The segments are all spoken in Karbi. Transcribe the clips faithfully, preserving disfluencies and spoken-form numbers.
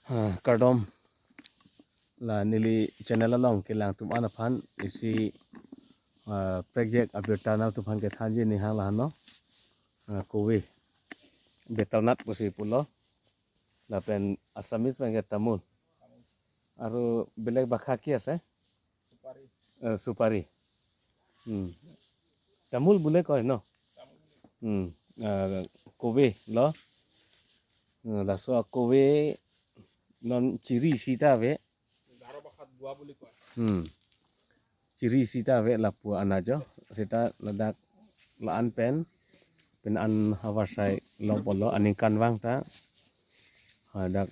Ah, kardom, la neli channel along kelang atum an aphan isi, ah, project abirta nangtum aphan kethanji ninghang lahenlo. Ah, kove, betel nut pusi pulo. Lapen Assamese penke tamul. Aru belek bakha ki ase? Eh, supari. Hmm. Tamul bule koi, no? Hmm. Eh, kove lo. Hmm, laso akove non chiri sita ave. Hmm. Chiri sita ave lapu anajo. Sita ladak la-an pen pen an havar sai long ponlo, aningkanvang ta hadak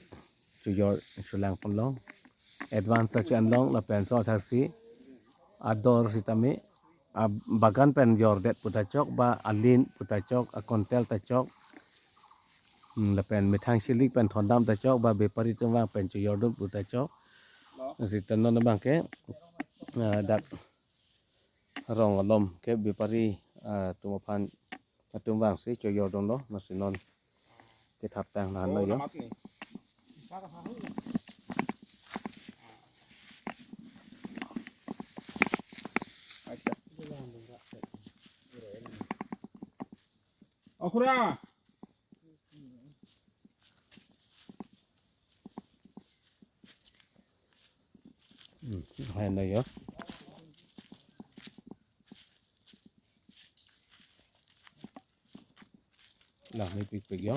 chojor cholang ponlo. Advance ta che-en long lapen so tharsi ador sitame abagan pen jordet pu ta chok, ba alin pu ta chok, akontel ta chok, hmm, lapen methang silik pen thondam ta chok, ba bepari atum vang pen chojordun pu ta chok. Sita non abangke, ah, dak rong along ke bepari, ah, atum aphan atum vangsi chojordunlo, lasi non kethap tang lahenlo jo. Okra. Hmm, lahenlo jo. Lang mepikpik jo.